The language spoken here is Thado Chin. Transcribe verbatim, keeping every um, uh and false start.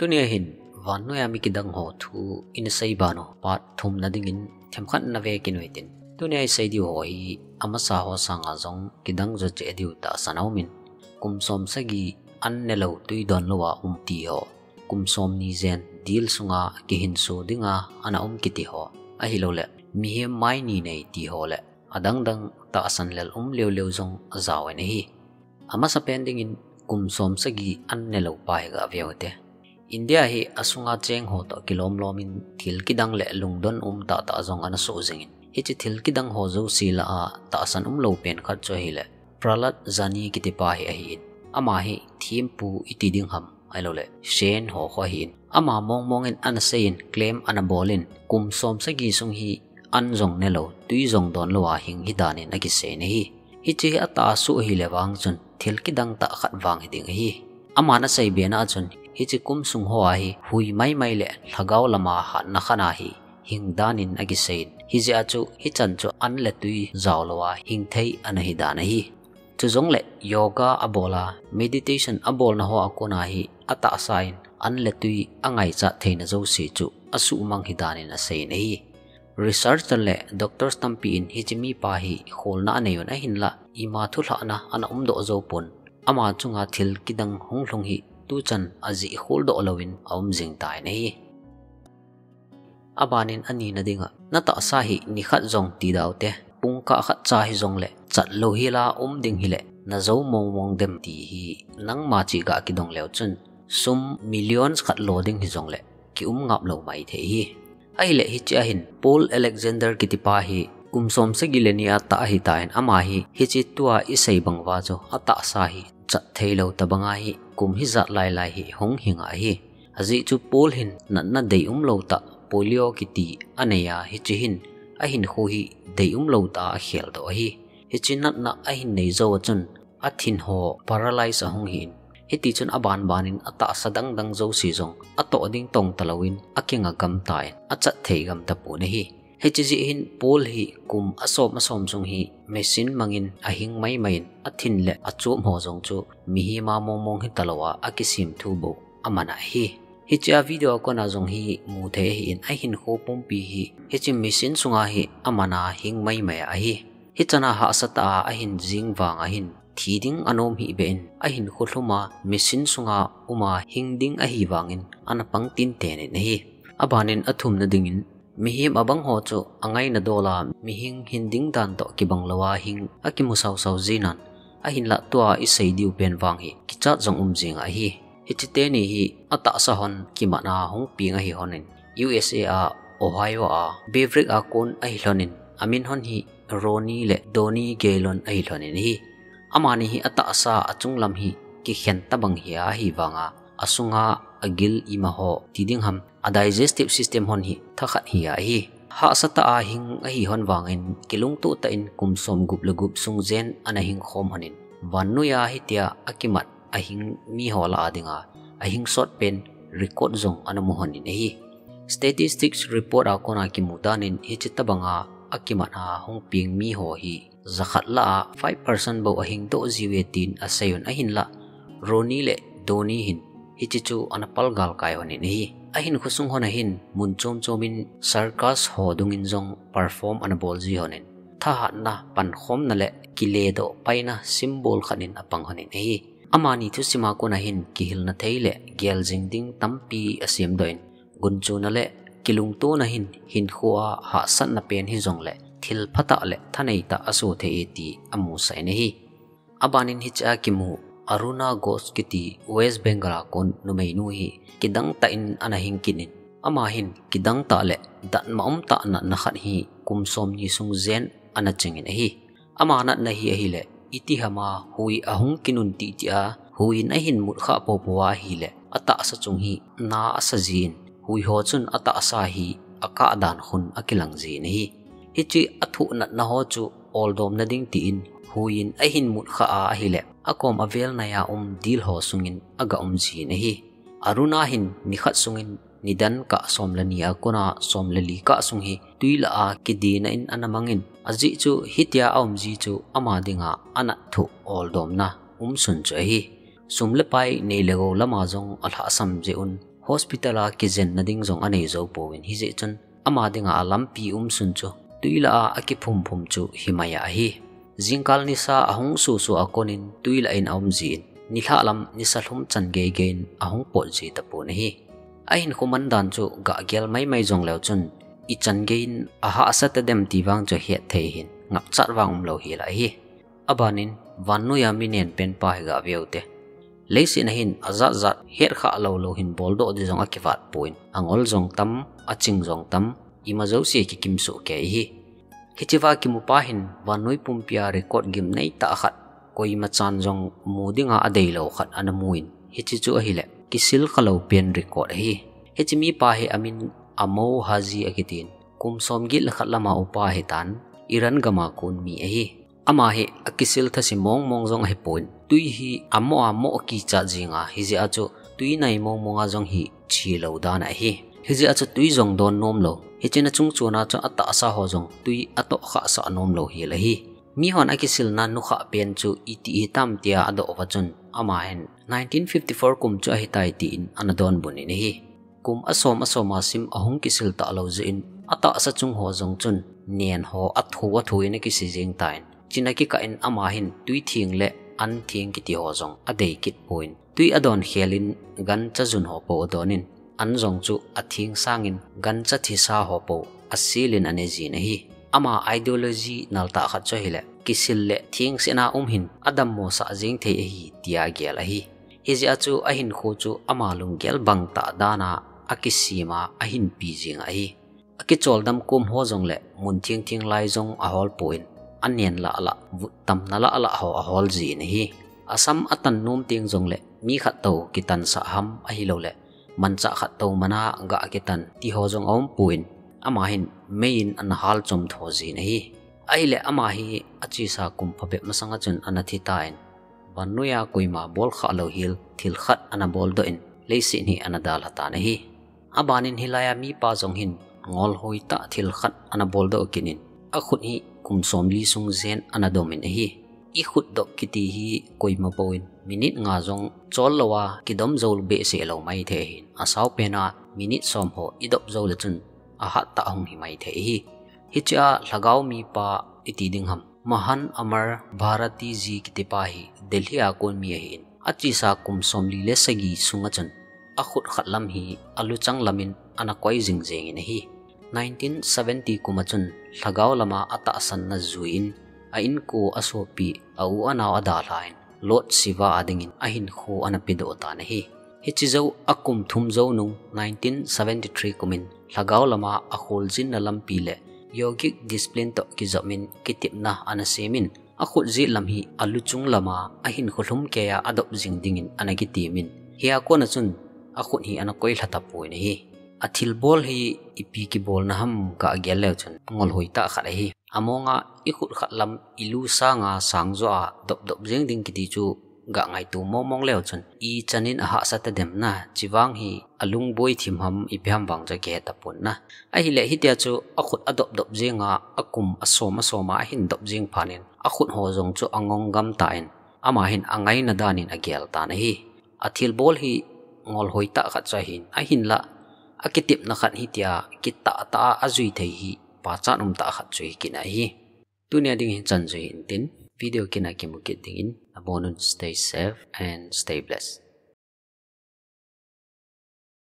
Tunia hin vannoiya mi kidang ho thu ina sei banu part thumna dingin themkhat na ve kinoi tin. Tunia i sei diu ho hi amasa ho sanga jong kidang jo cheh diu tahsan a um in, kum som sagi an ne lou tui don lou a um ti ho, kum som ni jen dil sunga kihinso dinga ana um kiti ho, ahilouleh mihem mai ni nei ti ho le adang dang tahsan lel um leu leu jong a jao in ahi. Amasa pen dingin kum som sagi an ne lou pa hi ga ve u te. India hi asunga cheng ho toh kilom lom in thil kidang le lungdon um tah tah jong ana soh jing in, hiche thil kidang ho jouse lah a tahsan um lou pen khat chu ahileh Prahlad Jani kiti pa hi ahi in, ama hi thempu i ti ding ham, ahilouleh Sen ho kho ahi in, ama mong mong in ana sei in, claim ana bol in, kum som sagi sung hi an jong ne lou, tui jong don lou a hing hi dan in a kisei in ahi. Hiche hi atahsa ahileh vang chun thil kidang tah khat vang hi ding ahi. Aman a sei bena a chun hiche kum sung ho a hi hui mai mai le lhagao lama hatna khat a hi hing dan in a kisei in, hijeh a chu hichan chu an le tui jao lou a hing thei ana hi dan ahi. Chujongleh yoga abol a, meditation abolna ho a kon a hi atahsa in an le tui angaichat theina jouse chu asuhmang hi dan in asei in ahi. Researcher le doctors tampi in hiche mipa hi kholna anei un, ahinlah ima thulhahna ana umdoh jou pon, ama chunga thil kidang hung lhung hi tuchan ajih kholdoh louvin a um jing tan ahi. Aban in anina dinga, na tahsa hi nikhat jong ti dau te, pungkah khat cha hijongleh chat louhel a um ding hileh na jou mong mong dem ti hi nangma chih ga kidong leu chun, sum millions khat lo ding hijongleh ki um ngap lou mai thei ahi. Ahileh hiche a hin Paul Alexander kiti pa hi kum som sagi le ni a tah ahi tan, ama hi hiche tua i sei bang uva chu atahsa hi chat thei lou tabang a hi kum hijat lai lai hi hung hing ahi. Ajeh chu Paul hin natna deium lou tah polio kiti anei a, hiche hin ahinkho hi deium lou tah a akhel doh ahi. Hiche natna ahin nei jou a chun athin ho paralyze ahung hi in, hiti chun aban ban in atahsa dang dang jouse jong atoh ding tong talou in akinga gam tan, achat thei gam tapon ahi. Hiche jeh hin Paul hi kum asom asom sung hi machine mang in ahing mai mai in, athin le achom ho jong chu mihem a mong mong hi talou a akisem thu bou aman ahi. Hiche a video a kon a jong hi mu thei ahi in, ahinkho pumpi hi hiche machine sunga hi aman a hing mai mai ahi. Hichan a hahsa tah a ahin jing vang a hin thi ding anom hih beh in, ahinkho lhum a machine sunga um a hing ding ahi vang in ana pang tin ten in ahi. Aban in athumna ding in, mihem abang ho chu angaina dol a mihing hin ding dan toh kibang lou a hing akimu sau sau jin an, ahinlah tua i sei diu pen vang hi kichat jong um jing ahi. Hiche teni hi atahsa hon kimat a hung peng ahi hon in, U S A a Ohio a Beverly a kon ahi lhon in, amin hon hi Ronnie le Donnie Gaylord ahi lhon in ahi. Amani hi atahsa achung lam hi kikhen tabang hi ahi vang a, asunga agil ima ho ti ding ham, a digestive system hon hi thakhat hi ahi. Hahsa tah a hing ahi hon vang in, kilungto tah in kum som gup le gup sung jen ana hing khom hon in, vannoiya hitia akimat ahing mi ho lah a dinga ahing sot pen record jong ana mu hon in ahi. Statistics report a kon a kimu dan in hiche tabang a akimat a hung peng mi ho hi jakhat lah a five percent bou ahing doh jiuve tin asei un, ahinlah Ronnie le Donnie hin hiche chu ana pal gal kai hon in ahi. Ahinkho sung hon a hin mun chom chom in circus ho dung in jong perform ana bol ji hon in, thahatna, pankhomna le kile doh paina symbol khat in apang hon in ahi. Amani thusim a kon a hin kihilna thei le gel jing ding tampi asem doh in, gunchuna le kilungtona hin hinkho a hahsatna pen hijongle thil phatah le thanei tah aso thei e ti amusah in ahi. Aban in hiche a kimu Aruna Ghosh kiti West Bengal a kon numeinu hi kidang tah in ana hing kit in, ama hin kidang tah le datmo um tah natna khat hi kum som ni sung jen ana ching in ahi. Ama natna hi ahile, iti ham a hui ahung kinun titi a, hui in ahin mut khah popo a ahile, atahsa chung hi na asa jin, hui ho chun atahsa hi akah dan khun akilang jin ahi. Hiche athoh natna ho chu oldomna ding tin, hui in ahin mut khah a ahile, akom avel nai a um dil ho sungin aga um jin ahi. Aruna hin nikhat sungin nidan kah som le ni a kon a som le li kah sung hi tui lah a kidina in ana mang in, ajeh chu hitia aum ji chu ama dinga anat thoh oldomna um sun chu ahi. Sum le pai nei le gou lama jong alhahsam jeh un, Hospital a kijenna ding jong anei jou pouvin, hijeh chun ama dinga alampi umsun chu tui lah a akiphum phum chu himai a ahi. Jingkal nisa ahung susu a konin tui lah in aum jin, nilhah lam nisa lhum chan geigei in ahung pot ji tapon ahi. Ahinkho mandan chu gah gel maimai jongleu chun, ichan gei in ahahsa tadem ti vang chu het thei hih in, ngapchat vang umlou hel ahi. Abanin, vannoiya mi nenpen pa hi gah veute. Leiset a hin ajat jat hetkhah lou lou hin boldoh ding jong akivat pon, angol jong tam, aching jong tam, ima jouse kikim soh kei ahi. Hichea kimu pa hin vannoi pumpia record gimnei tah khat, koima chan jong mu dinga adeilou khat ana mun, hiche chu ahile kisil khalou pen record ahi. Hiche mipa hi amin Ammar Haji akitin, kum somget le khat lama upa ahitan, Iran gama kon mi ahi. Ama hi akisil thase mong mong jong ahipon, tui hi amoh amoh kichat jinga, hijeh a chu tui nai mong monga jong hi chelou dan ahi. Hijeh a chu tui jong don nomlou, hichea chungchona chu atahsa ho jong tui atoh khahsah nomlou hel ahi. Mihon akisilna nukhah pen chu iti hitam tia adoh uva chun, ama hin nineteen fifty-four kum chu ahitai tin ana donbut in ahi. Kum asom asoma sim ahung kisil talou jeh in, atahsa chung ho jong chun nen ho athu athu in akise jeng tan, china kikah in ama hin tui theng le an theng kiti ho jong adei kit pon, tui adon khel in gancha jun ho po adonin, an jong chu atheng sangin gancha thisa ho po asil in ane jin ahi. Ama ideology nal tah khat chu ahile, kisil le thengsetna um hin adammo sah jeng thei ahi tia agel ahi. Hijeh a chu ahinkho chu ama lunggel bang tah dana akisem a ahinpi jing ahi. Akichol dam kom ho jong le mun theng theng lai jong ahol pon, anen lah lah, vut tamna lah lah ho ahol jin ahi. Asam atan nom teng jong le mi khat tou kitansah ham ahilou le manchah khat tou mana gah kitan ti ho jong aum pon, ama hin mei in ana hal chom tho jin ahi. Ahile ama hi achesa kum phabep masanga chun ana thi tan, vannoiya koima bol khah lou hel thil khat ana boldoh in, leiset hi ana dalha tan ahi. Abanin hilaiya mipa jong hin ngolhoi tah thil khat ana boldoh kit in, akhut hi kum somli sung jen ana dom in ahi. Ikhut doh kiti hi koima bou in minute nga jong chol louva kidom jou behseh lou maithei ahin, asao pena minute som ho idop jou le chun ahat tah hung hi maithei ahi. Hichea lhagao mipa iti ding ham, Mahan Ammar Bharati ji kiti pa hi Delhi a kon mi ahin, achesa kum somli le sagi sunga chun akhut khat lam hi aluchang lam in ana koi jing jeng in ahi. Nineteen seventy kum a chun lhagao lama atahsanna jui in, a inko, asopi, a u anao adalhan, Lord Shiva a dingin ahinkho ana pedoh tan ahi. Hiche jou a kum thum jou nung nineteen seventy-three kum in lhagao lama akholjinna lampi le yogic discipline toh kijop in kitepna ana sem in, akhut jet lam hi aluchung lama ahinkho lhumkeiya adop jing dingin ana kitem in, hia kona chun akhut hi ana koi lha tapon ahi. Athilbol hi ipi kibolna ham kagel leu chun ngolhoi tah khat ahi. Amonga ikhut khat lam ilu sanga sangjo a dop dop jeng ding kiti chu gah ngaito mong mong leu chun, ichan in ahahsa tadem na, chuvang hi alungboi thim ham ipi ham vang chu kihe tapon na. Ahile hitia chu akhut adop dop jenga, akum asom asoma ahin dop jeng phat in, akhut ho jong chu angong gam tan, ama hin angaina dan in agel tan ahi. Athilbol hi ngolhoi tah khat chu ahin, ahinla akitepna khat hitia kitah tah a ajui thei hi pachat um tah khat chu hi kit ahi. Tunia ding hi chan chu hi intin, video kit a kimu kit dingin, abonun stay safe and stay blessed.